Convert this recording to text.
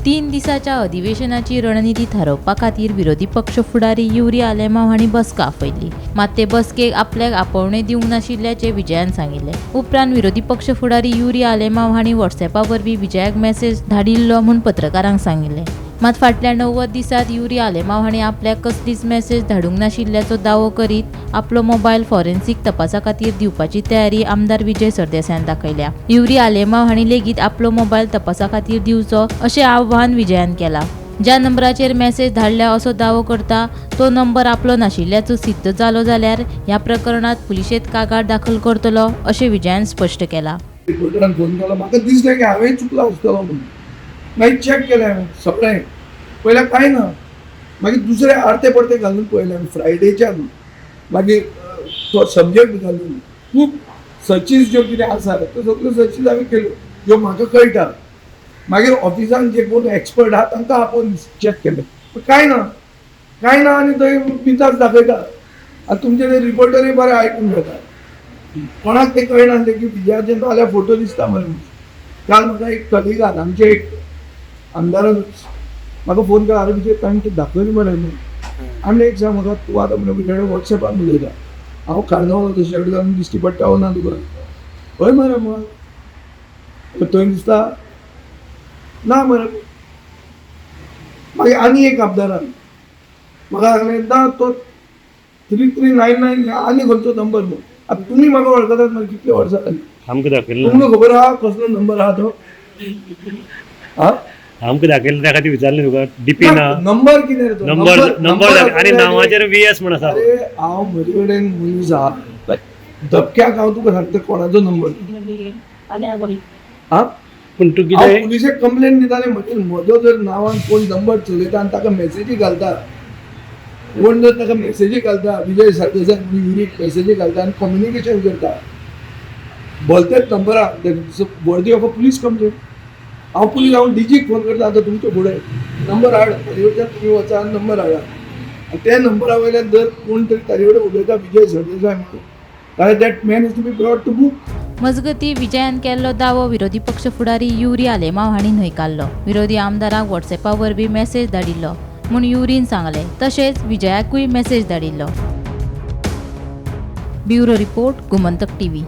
3 दिसाच्या अधिवेशनाची रणनिती थारोवपा खातीर विरोधी पक्ष फुडारी युरी आलेमाव हांणी बसका आपयल्ली. मात ते बसकेक आपल्याक आपोवणें दिवंक नाशिल्ल्याचें विजयान सांगिल्लें. उपरांत विरोधी पक्ष फुडारी युरी आलेमाव हांणी व्हॉट्सएपा वरवीं विजयाक मॅसेज धाडिल्लो म्हूण पत्रकारांक सांगिल्लें. मात फाटल्या 90 दिसांत युरी आलेमाव हांणी आपल्याक कसलीच मॅसेज धाडूंक नाशिल्ल्याचो दावो करीत आपलो मोबायल फॉरेन्सिक तपासा खातीर दिवपाची तयारी आमदार विजय सरदेसायान दाखयल्या. युरी आलेमाव हांणी लेगीत आपलो मोबायल तपासा खातीर दिवचो अशें आव्हान विजयान केलां. ज्या नंबराचेर मॅसेज धाडल्या असो दावो करता तो नंबर आपलो नाशिल्ल्याचो सिद्ध जालो जाल्यार ह्या प्रकरणांत पुलिशेंत कागाळ दाखल करतलो अशें विजयान स्पश्ट केलां. रिपोर्टरान फोन केलो, म्हाका दिसलें की हांवें चुकलां आसतलो म्हणून. मागीर चॅक केलें हांवें सगळें, पयल्यार कांय ना. मागीर दुसरें आरते परते घालून पळयलें हांवें फ्रायडेच्यान, मागीर तो सब्जॅक्ट घालून खूब सर्चीस ज्यो कितें आसा त्यो सगळ्यो सर्चीस हांवें केल्यो ज्यो म्हाका कळटा. मागीर ऑफिसान जे कोण एक्सपर्ट आहा तांकां आपोवन चॅक केलें, पूण कांय ना, कांय ना. आनी थंय बिंदास दाखयता आनी तुमचे ते रिपोर्टरूय बरें आयकून घेता. कोणाक तें कळनासलें की विजयाचे नाल्यार फोटो दिसता मरे. काल म्हाका एक कलिगान, आमचे एक आमदारानूच म्हाका फोन केला, अरे विजय ताणें तें दाखयलें मरे न्हू. आनी एक सांग म्हाका, तूं आतां म्हणून विजय वॉट्सएपार उलयता, हांव कार्नावाल तशें कडेन दिश्टी पडटा हो ना तुका? हय मरे, मग थंय दिसता ना मरे. मागीर आनी एक आमदारान म्हाका सांगलें ना तो 3399 आनी खंयचो नंबर न्हू. आतां तुमी म्हाका वळखतात मरे, कितले वर्सां जालीं. आमकां दाखयलो. तुमकां खबर आहा कसलो नंबर आहा तो? हा, आमकां दाखयलो त्या खातीर विचारलें तुका, डीपी ना. नंबर कितें रे तो? नंबर नंबर आनी नांवाचेर व्ही एस म्हण आसा. अरे हांव म्हजे कडेन मनीस आहा, धपक्याक हांव तुका सांगता कोणाचो नंबर. हा, पूण तूं हांव कितें पुलिशेक कंप्लेन दिताले म्हजे, म्हजो जर नांवान कोण नंबर चलयता आनी ताका मॅसेजी घालता, कोण जर ताका मॅसेजी घालता विजय सरदेसाय म्हणून युरीक मॅसेजी घालता आनी कम्युनिकेशन करता भलतेच नंबराक, worthy of a police complain. हांव पुलीस, हांव डीजीक फोन करता आतां तुमचे फुडें, नंबर हाड ताजे कडच्यान, तुमी वचा आनी नंबर हाडा. आनी त्या नंबरा वयल्यान जर कोण तरी ताजे कडेन उलयता विजय सरदेसाय म्हणून, जाल्यार that man is to be brought to book. मजगतीं, विजयान केल्लो दावो विरोधी पक्ष फुडारी युरी आलेमाव हांणी न्हयकारलो. विरोधी आमदाराक व्हॉट्सएपा वरवीं मॅसेज धाडिल्लो म्हूण युरीन सांगलें. तशेंच विजयाकूय मॅसेज धाडिल्लो. Bureau report, Gomantak TV.